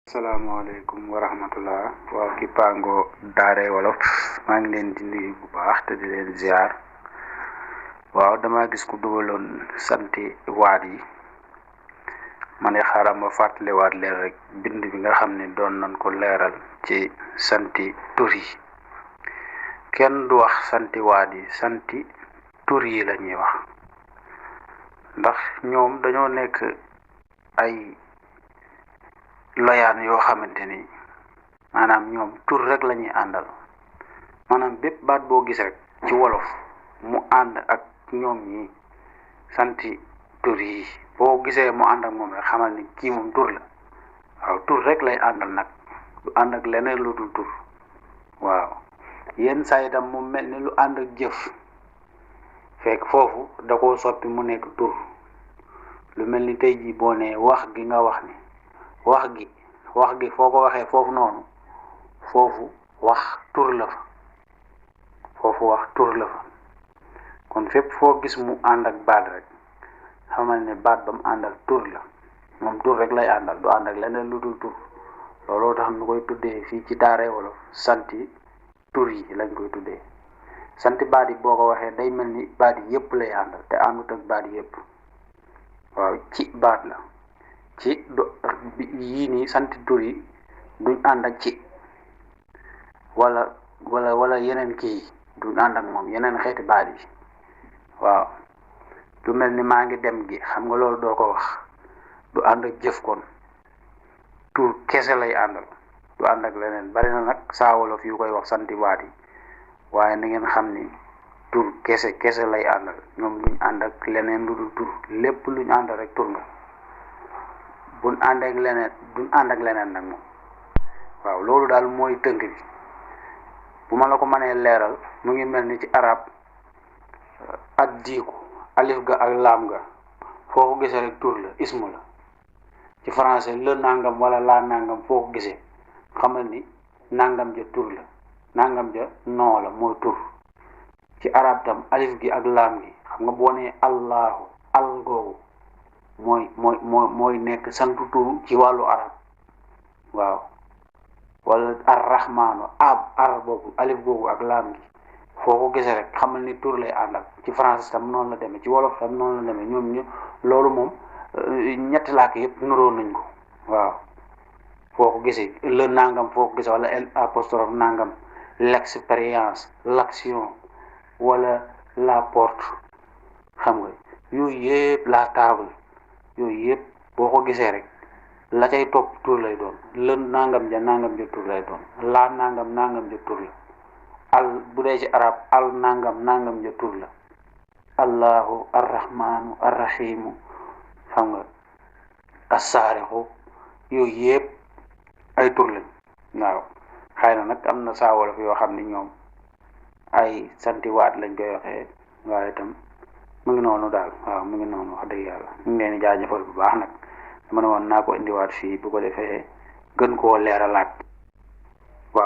Assalamualaikum warahmatullah. Waaw ki pango daare wolof maa ngi leen di nuyu bu baax te di leen ziar. Waaw dama gis ku dugaloon santi waat yi ma ne xaaral ma fàttaliwaat leen rek bind bi nga xam ne doon nañ ko leeral ci santi tur yi. Kenn du wax santi waat yi, santi tur yi la ñuy wax ndax ñoom dañoo nekk ay loyaan yoo xamante ni maanaam ñoom tur rek la ñuy àndal. maanaam bépp baat boo gis rek ci wolof mu ànd ak ñoom ñi santi tur yi boo gisee mu ànd ak moom rek xamal ni kii moom tur la. waaw tur rek lay àndal nag du ànd ak leneen lu dul tur. waaw yenn saa itam mu mel ni lu ànd ak jëf fekk foofu da koo soppi mu nekk tur. lu mel ni tey jii boo nee wax gi nga wax ni wax gi foo ko waxee foofu noonu foofu wax tur la fa foofu wax tur la fa kon fépp foo gis mu ànd ak baat rek xamal ne baat ba mu àndal tur la. moom tur rek lay àndal du ànd ak leneen lu dul tur. looloo tax nu koy tuddee fii ci daaree wolof santi tur yi lañ koy tuddee. santi baat yi boo ko waxee day mel ni baat yi yëpp lay àndal te àndut ak baat yëpp. waaw ci baat la ci yii nii santi tur yi duñ ànd ak ci wala yeneen kii duñ ànd ak moom yeneen xeeti baat yi. waaw lu mel ni maa ngi dem gi xam nga loolu doo ko wax du ànd ak jëf kon tur kese lay àndal du ànd ak leneen. bari na nag saa wolof yu koy wax santi baat yi waaye na ngeen xam ni tur kese lay àndal. ñoom duñ ànd ak leneen lu dul tur lépp luñ ànd rek tur nga buñ ànd ak leneen duñ ànd ak leneen nag moom. waaw loolu daal mooy tënk bi bu ma la ko mënee leeral mu ngi mel ni ci arab ak diiku alif ga ak laam ga foo ko gisee rek tur la ismu la. ci français le nangam wala la nangam foo ko gisee xamal ni nangam ja tur la nangam ja noo la mooy tur. ci arab tam alif gi ak laam gi xam nga boo nee allahu al googu mooy nekk santu tur ci wàllu arab. waaw wala arrahmaanu ar boobu alif googu ak laam gi foo ko gisee rek xamal ni tur lay àndal. ci français tam noonu la demee ci wolof tam noonu la demee ñoom ñu loolu moom ñetti làkk yëpp nuroo nañ ko. waaw foo ko gisee le nangam foo ko gisee wala l apostrophe nangam l'expérience l'action wala la porte xam nga yooyu yëpp la table yooyu yëpp boo ko gisee rek la cay topp tur lay doon. lën nangam ja tur lay doon laa nangam ja tur la. al bu dee ci arab al nangam ja tur la. allahu arrahmaanu arrahimu xam nga assaarixu yooyu yëpp ay tur lañ. waaw xëy na nag am na saa wolof yoo xam ni ñoom ay santi waat lañ koy waxee waaye itam mu ngi noonu daal. waaw mu ngi noonu wax dëgg yàlla ñu ngi leen di jaajëfal bu baax nag dama ne woon naa ko indiwaat fii bu ko defee gën koo leeralaat.